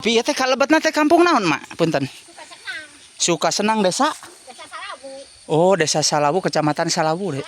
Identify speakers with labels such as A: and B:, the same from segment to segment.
A: Pi ieu teh kalebetna teh kampung naon, Mak? Punten.
B: Sukasenang.
A: Sukasenang desa?
B: Desa Salawu.
A: Oh, Desa Salawu, Kecamatan Salawu deh.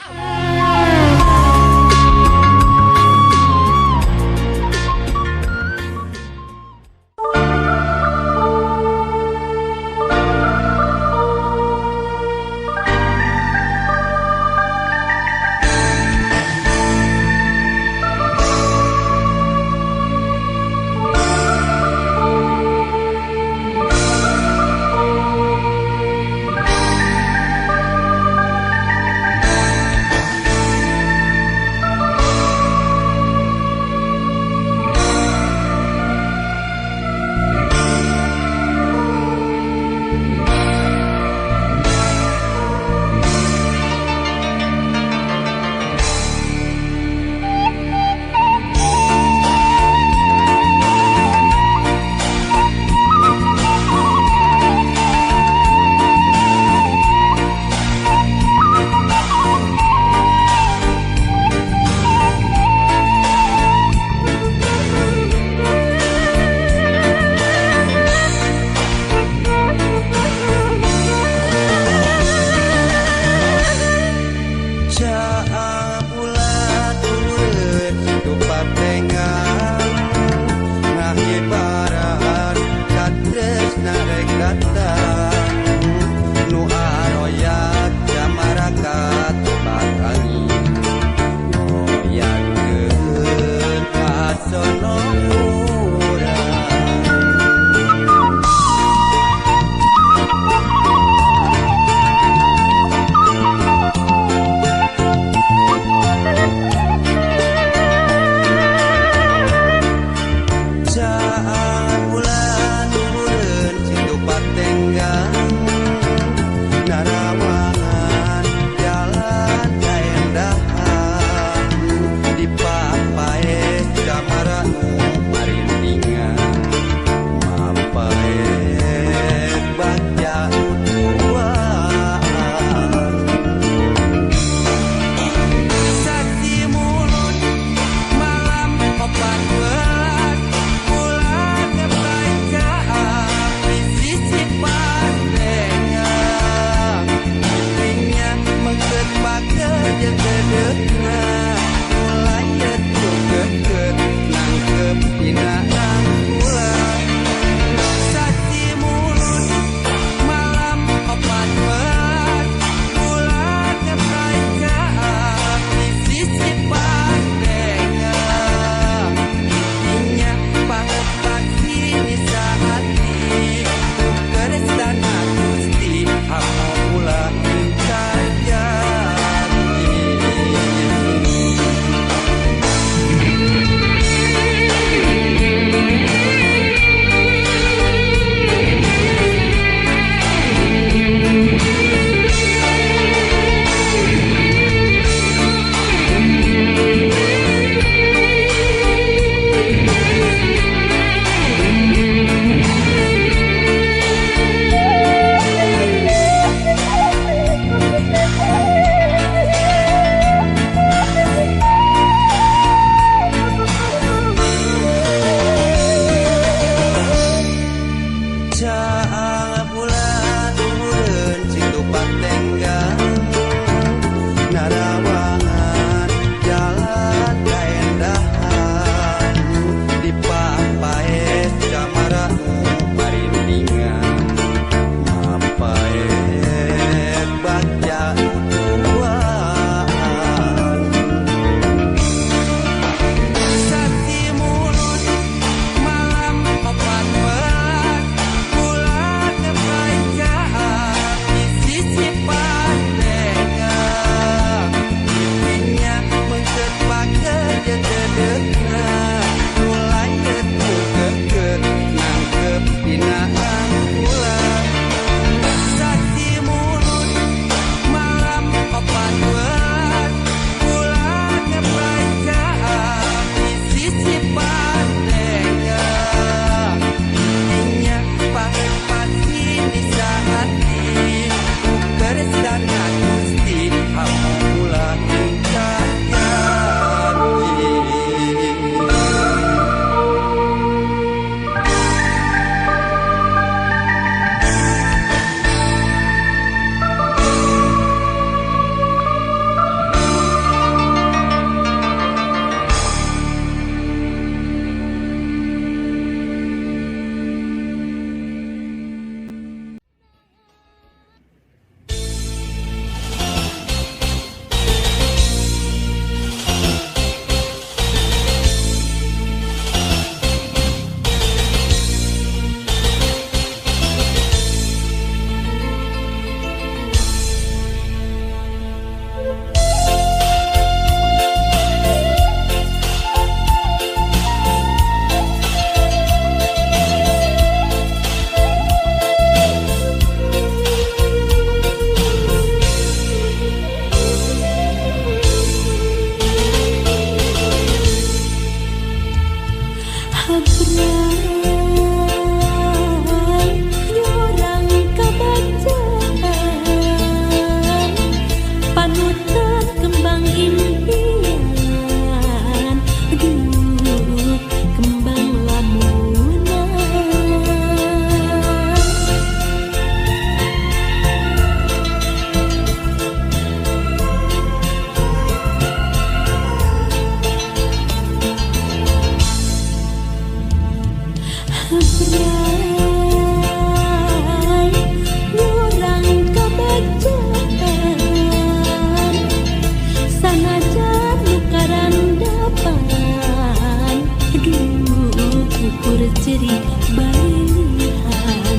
B: Habrai ngurang kebagjaan sanajan nu karandapan aduh ukur cerik balilihan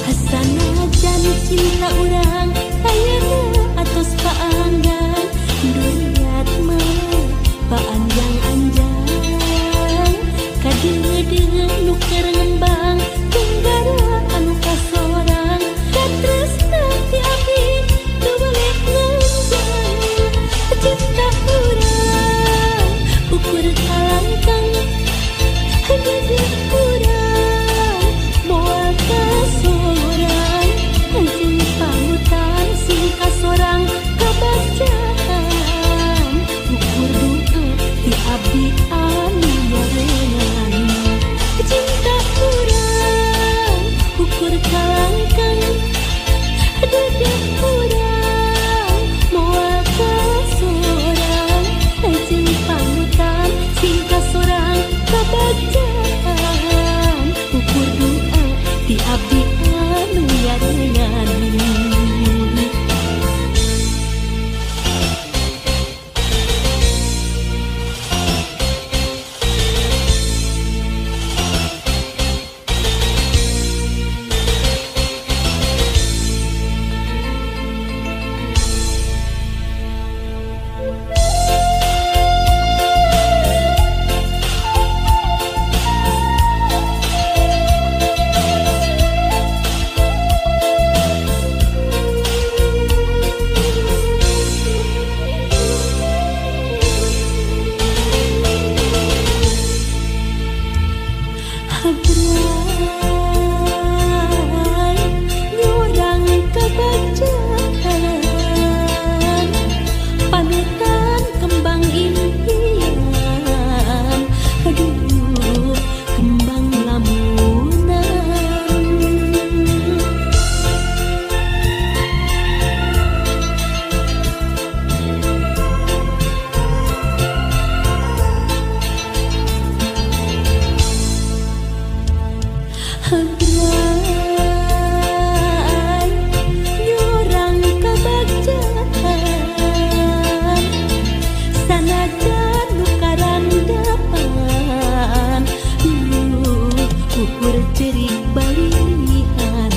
B: sanajan cinta urang ayeuna atos paanggang duriat mah paanjang-anjang kadeudeuh nu keur ngembang tenggara anu kasorang katresna ti abdi teu boleh nganjang cinta urang ukur kalangkang dedeh urang moal kasorang jeung panutan sing kasorang kabagjaan ukur doa ti abdi anu nyarengan cinta urang ukur kalangkang dedeh urang moal kasorang jeung panutan sing kasorang kabagjaan ukur doa ti abdi anu nyarengan. Habrai ngurang kebagjaan panutan kembang impian aduh kembang lamunan. Habrai nyurang kebagjaan sanajan nu karandapan ukur cerik balilihan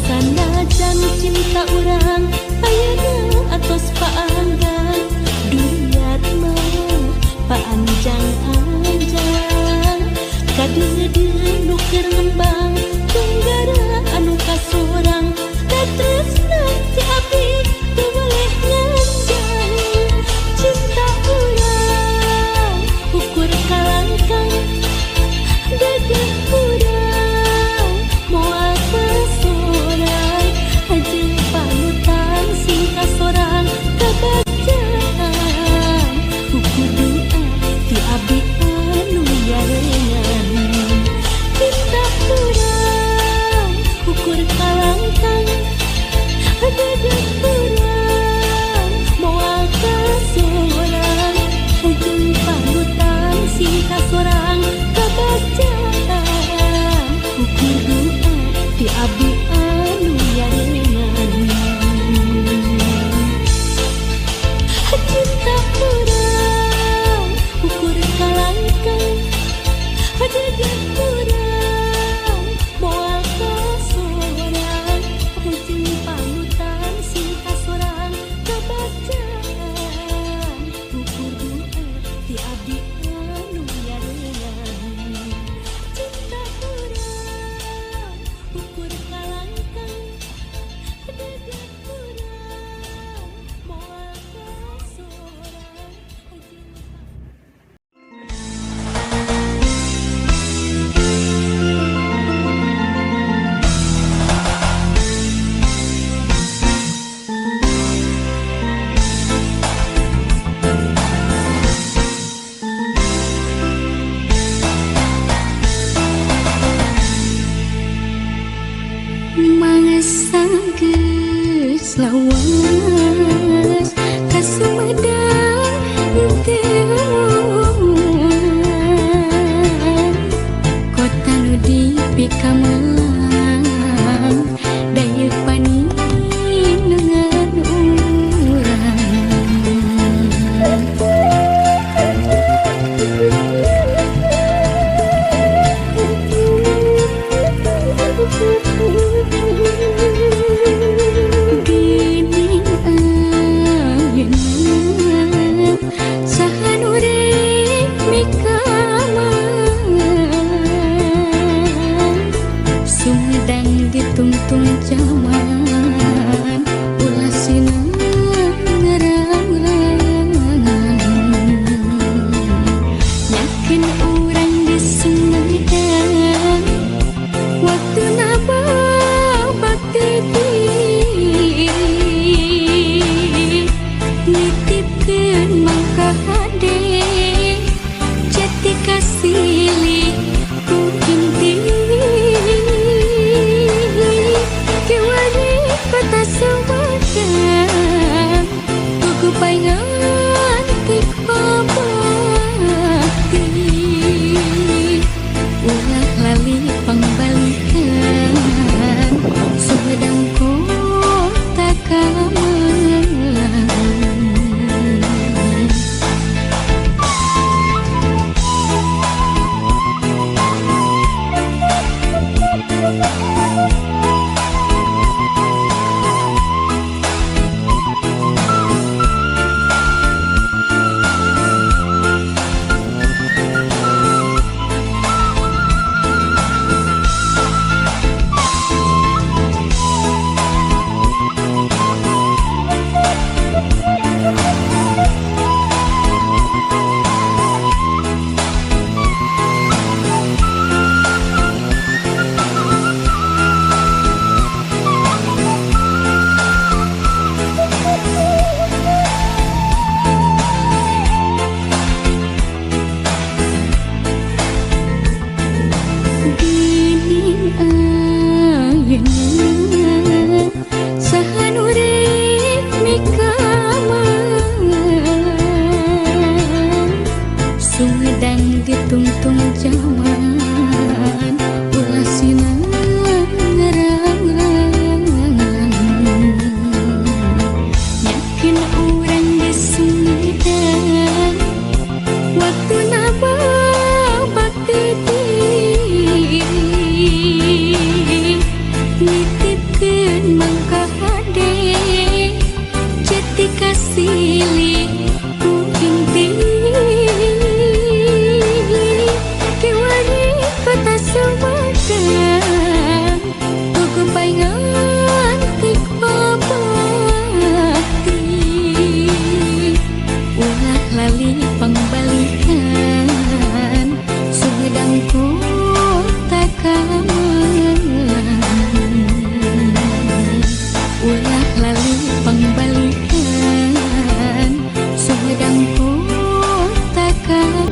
B: sanajan cinta urang ayeuna atos paanggang duriat mah paanjang-anjang kadeudeuh nu keur ngembang tenggara anu kasorang katresna ti abdi teu boleh nganjang cinta urang ukur kalangkang dedeh urang moal kasorang jeung panutan sing kasorang kabagjaan ukur doa ti abdi anu nyarengan cinta urang ukur kalangkang dedeh urang moal kasorang jeung panutan sing kasorang kabagjaan ukur doa ti abdi anu nyarengan cinta urang ukur kalangkang dedeh urang moal kasorang jeung panutan sing kasorang kabagjaan ukur doa ti abdi anu nyarengan cinta urang ukur kalangkang dedeh urang moal kasorang jeung. Sumedang ditungtung zaman ulah sinang ngarangan yakin urang di Sumedang waktu napa bakti diri nitipkeun mangka hade cetika silih ku inti kiwari kota Sumedang tukumpai ngantik babakti ulah lali pangbalikan Sumedang kota kaman ulah lali pangbalikan Sumedang kota kaman.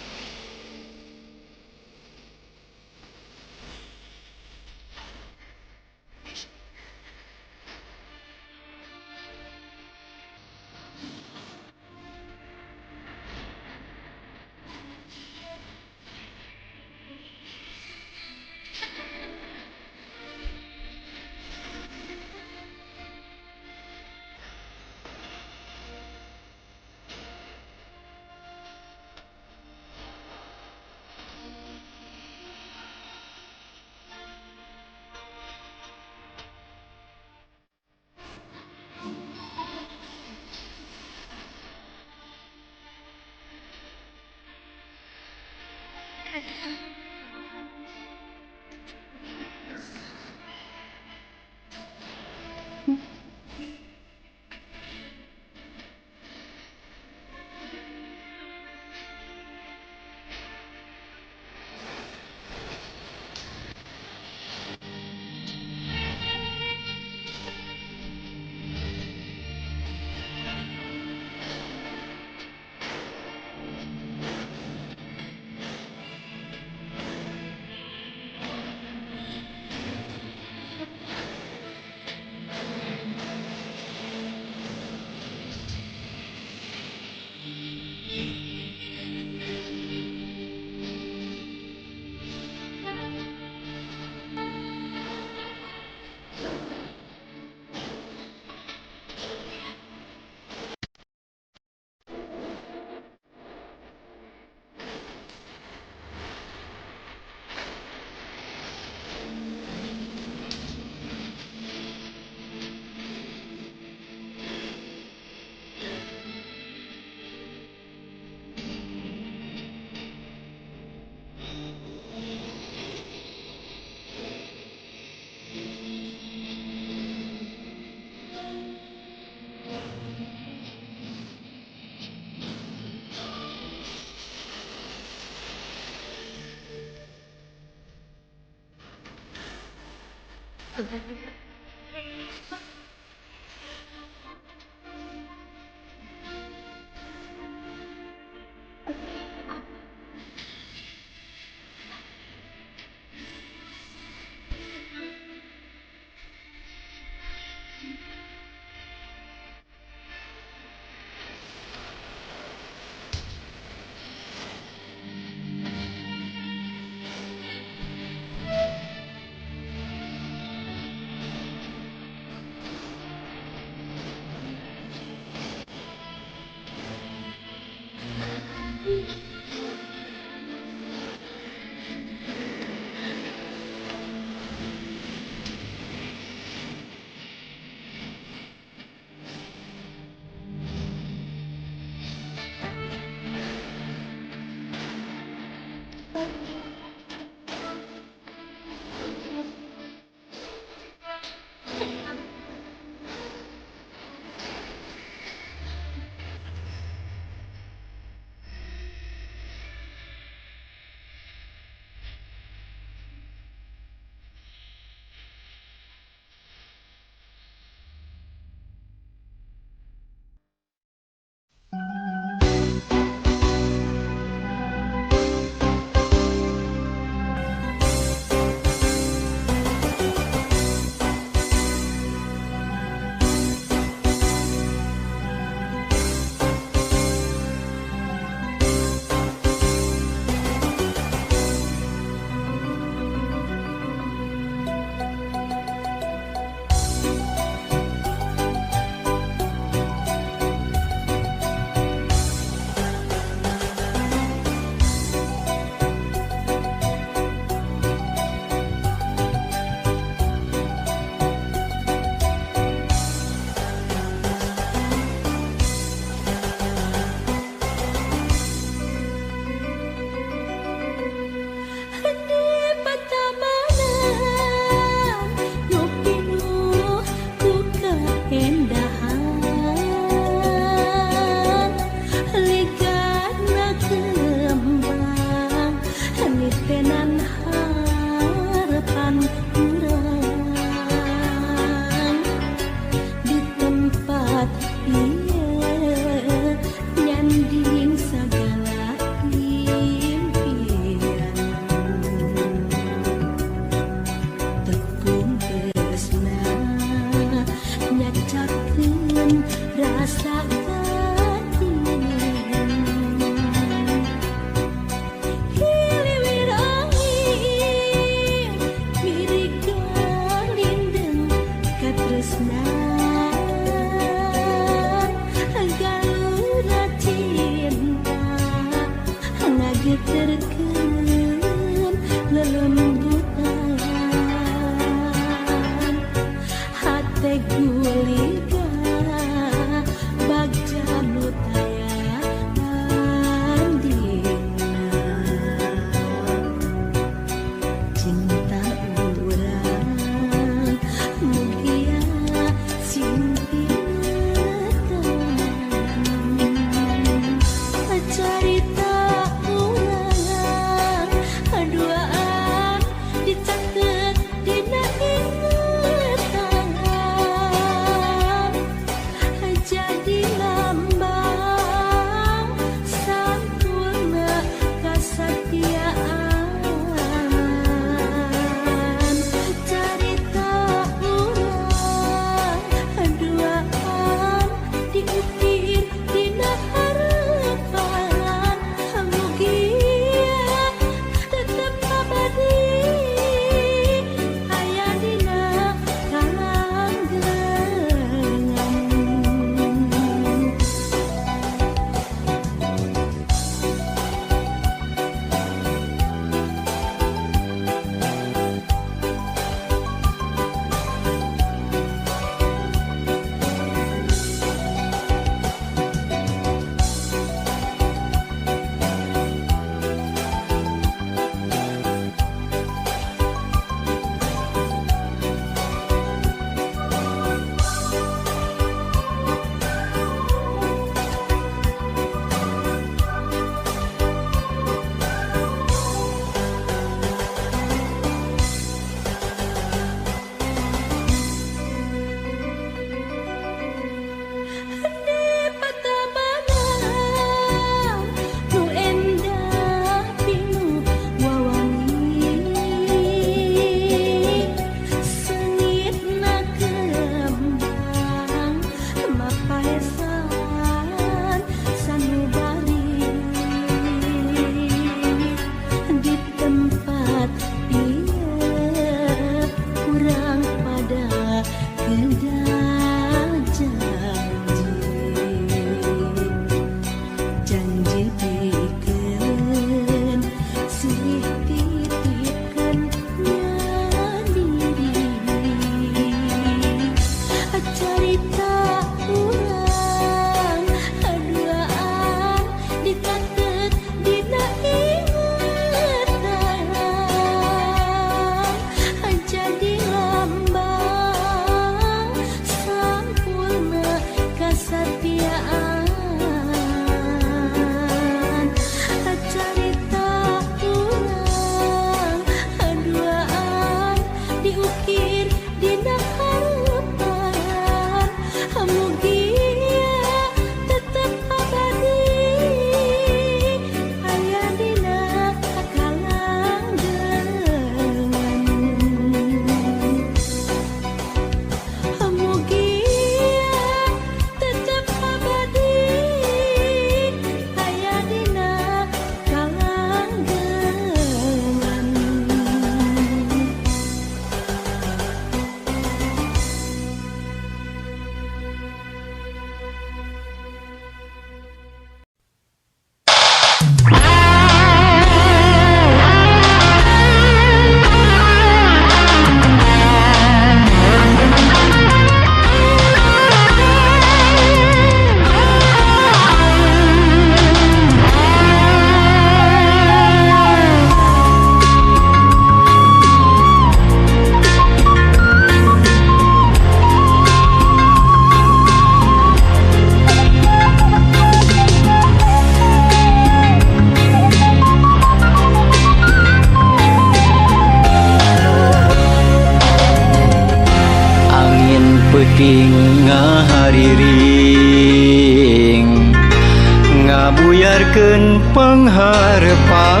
C: Ngabuyarkeun pangharepan,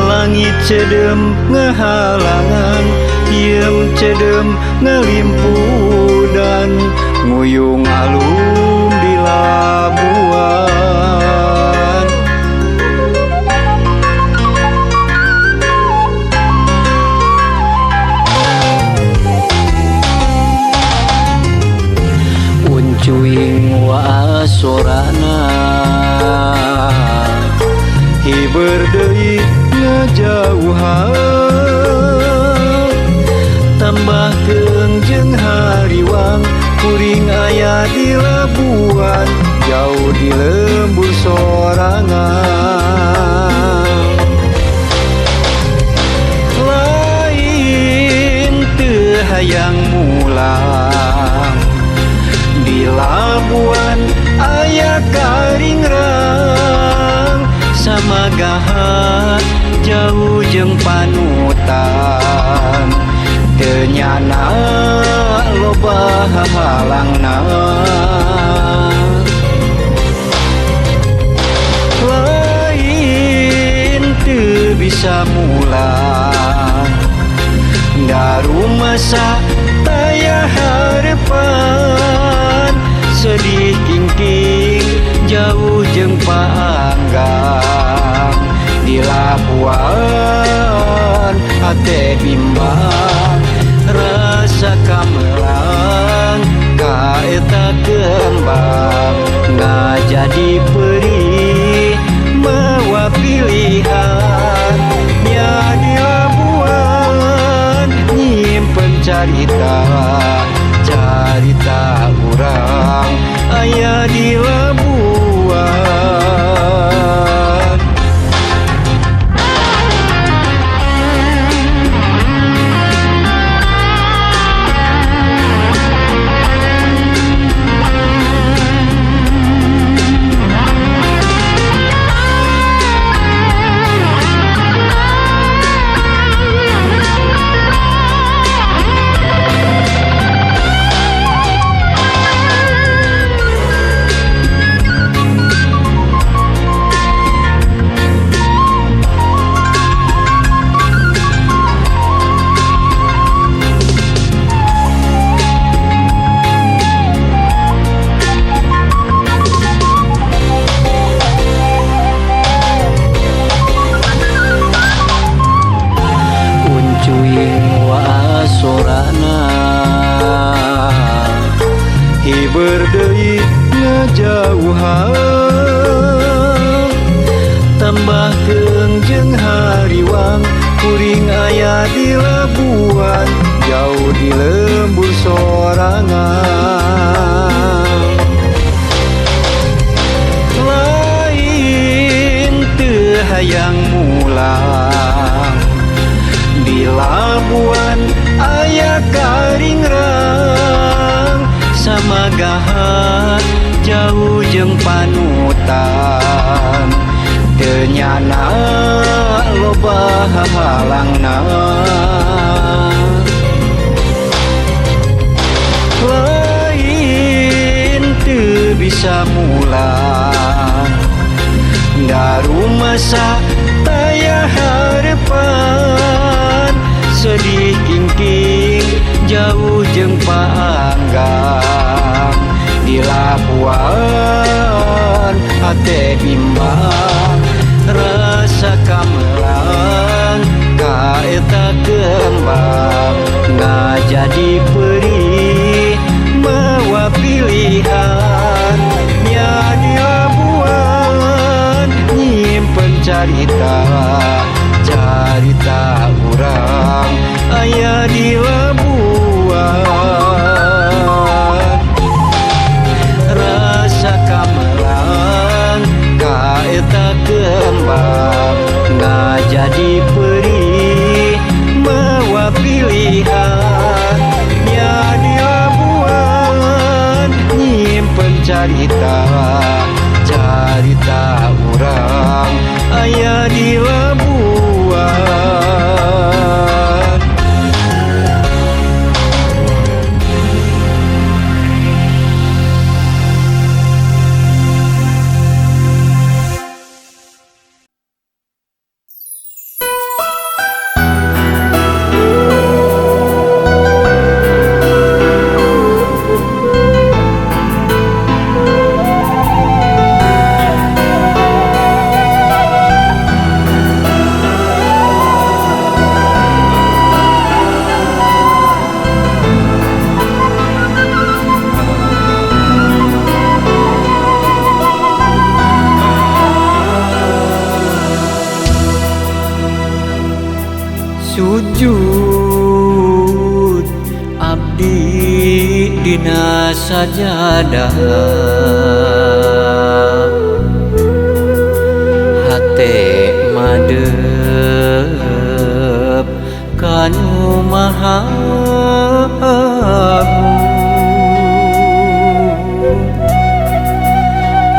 C: langit cedem ngahalangan, hieum cedem ngalimpudan, nguyung alum di Labuan. Uncuing waasorana hiber deui ngajauhan, tambah keung jeung hariwang, kuring aya di Labuan, jauh di lembur sorangan. Lain teu hayang mulang, di Labuan aya karingrang, samagahan jauh jeung panutan, teu nyana loba hahalangna. Lain teu bisa mulang, darumasa taya harepan, sedih kingking jauh jeung paanggang, di Labuan hate bimbang, rasa kamelang ka eta kembang, ngajadi perih mawa pilihan, nya di Labuan nyimpen carita, carita urang aya di Labuan. Uncuing waasorana hiber deui ngajauhan, tambah keung jeung hariwang, kuring aya di Labuan, jauh di lembur sorangan. Lain teu hayang mulang, di Labuan aya karingrang, samagahan jauh jeung panutan, teu nyana loba hahalangna. Lain teu bisa mulang, darumasa taya harepan, sedih kingking jauh jeung paanggang, di Labuan hate bimbang, rasa kamelang ka eta kembang, ngajadi perih mawa pilihan, nya di Labuan nyimpen carita, carita urang aya di Labuan. Rasa kamelang ka eta kembang, ngajadi perih mawa pilihan, nya di Labuan nyimpen carita, carita urang aya di Labuan. Sujud abdi dina sajadah, hate madep kanu maha agung.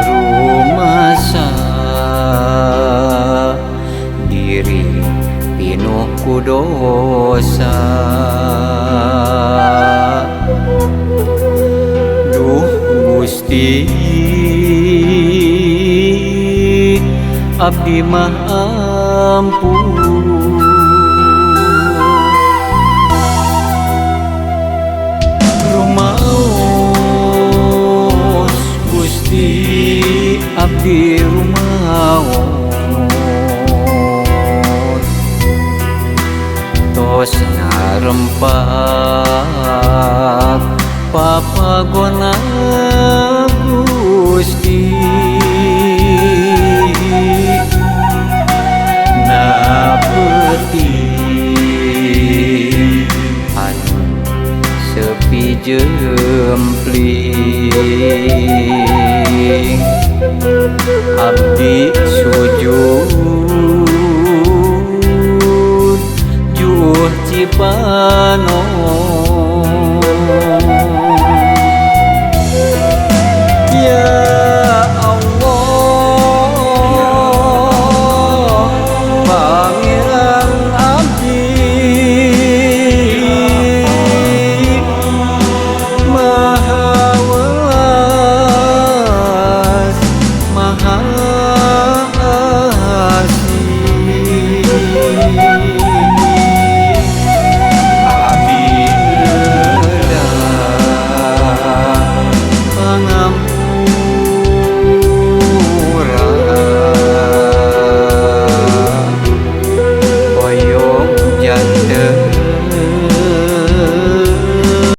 C: Rumasa diri pinuh ku dosa, duh Gusti abdi mah ampun. Rumaos Gusti abdi rumaos, tos narempak papagona Gusti. Na peuting anu sepi jempling, abdi